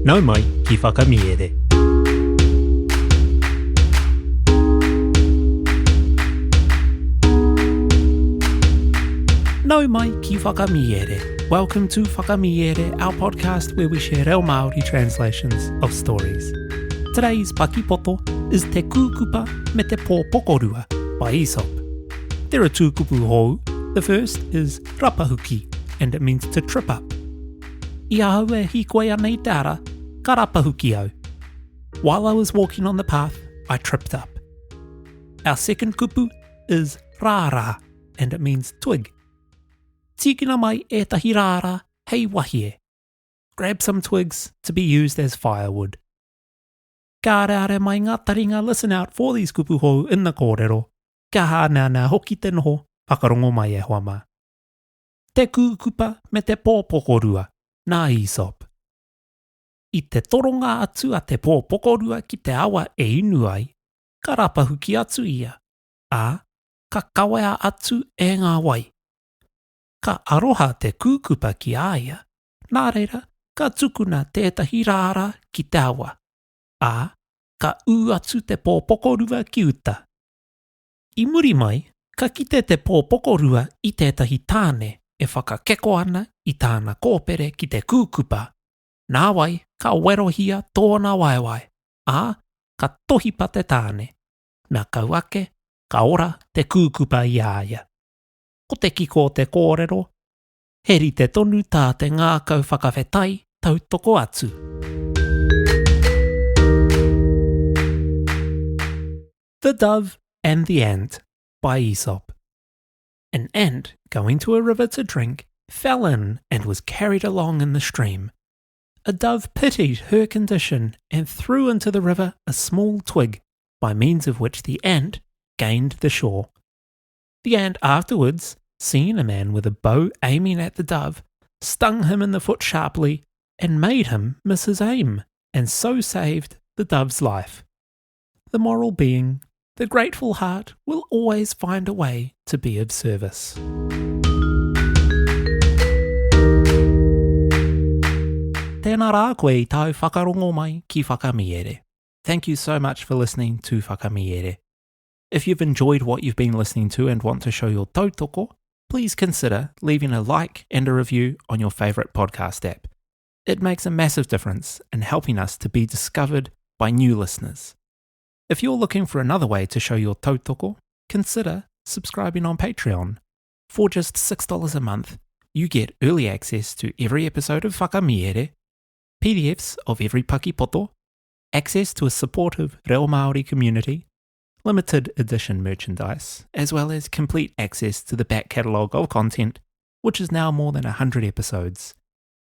Nau mai ki Whakamiere. Nau mai ki Whakamiere. Welcome to Whakamiere, our podcast where we share reo Māori translations of stories. Today's pakipoto is Te Kūkupa me te Pōpokorua by Aesop. There are two kupu hou. The first is rapahuki, and it means to trip up. I ahau e hīkoi ana i te ara, ka rapahuki au. While I was walking on the path, I tripped up. Our second kupu is rārā, and it means twig. Tīkina mai ētahi rārā hei wahie. Grab some twigs to be used as firewood. Ka areare mai ngā taringa listen out for these kupu hou in the kōrero. Kia hāneanea hoki te noho, whakarongo mai e hoa mā. Te kūkupa me te pōpokorua, nā Aesop. I te toronga atu a te pōpokorua ki te awa e inu ai, ka rapahuki atu ia, ā, ka kawea atu e ngā wai. Ka aroha te kūkupa ki a ia, nā reira ka tukuna tētahi rāra ki te awa, ā, ka ū atu te pōpokorua ki uta. I muri mai, ka kite te pōpokorua i tētahi tāne e whakakeko ana i tāna kōpere ki te kūkupa, nāwai ka werohia tōna waewae, ā, ka tohipa te tāne. Mea kau ake, ka ora te kūkupa i a ia. Ko te kiko o te kōrero, he rite tonu tā te ngākau whakawhetai tautoko atu. The Dove and the Ant by Aesop. An ant, going to a river to drink, fell in and was carried along in the stream. A dove pitied her condition and threw into the river a small twig, by means of which the ant gained the shore. The ant afterwards, seeing a man with a bow aiming at the dove, stung him in the foot sharply and made him miss his aim, and so saved the dove's life. The moral being, the grateful heart will always find a way to be of service. Tēnā rā koe i tāu whakarongo mai ki Whakamiere. Thank you so much for listening to Whakamiere. If you've enjoyed what you've been listening to and want to show your tautoko, please consider leaving a like and a review on your favourite podcast app. It makes a massive difference in helping us to be discovered by new listeners. If you're looking for another way to show your tautoko, consider subscribing on Patreon. For just $6 a month, you get early access to every episode of Whakamiere, PDFs of every pakipoto, access to a supportive Reo Māori community, limited edition merchandise, as well as complete access to the back catalogue of content, which is now more than 100 episodes.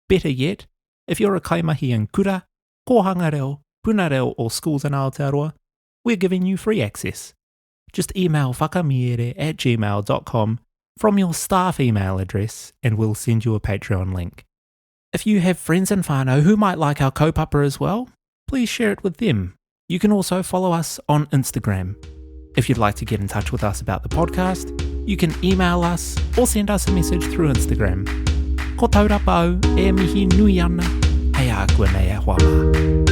Better yet, if you're a kaimahi in kura, kōhanga reo, puna reo or schools in Aotearoa, we're giving you free access. Just email whakamiere at gmail.com from your staff email address and we'll send you a Patreon link. If you have friends and whānau who might like our kaupapa as well, please share it with them. You can also follow us on Instagram. If you'd like to get in touch with us about the podcast, you can email us or send us a message through Instagram. Ko Taurapa au e mihi nui ana, hei a koe nei e hoa mā.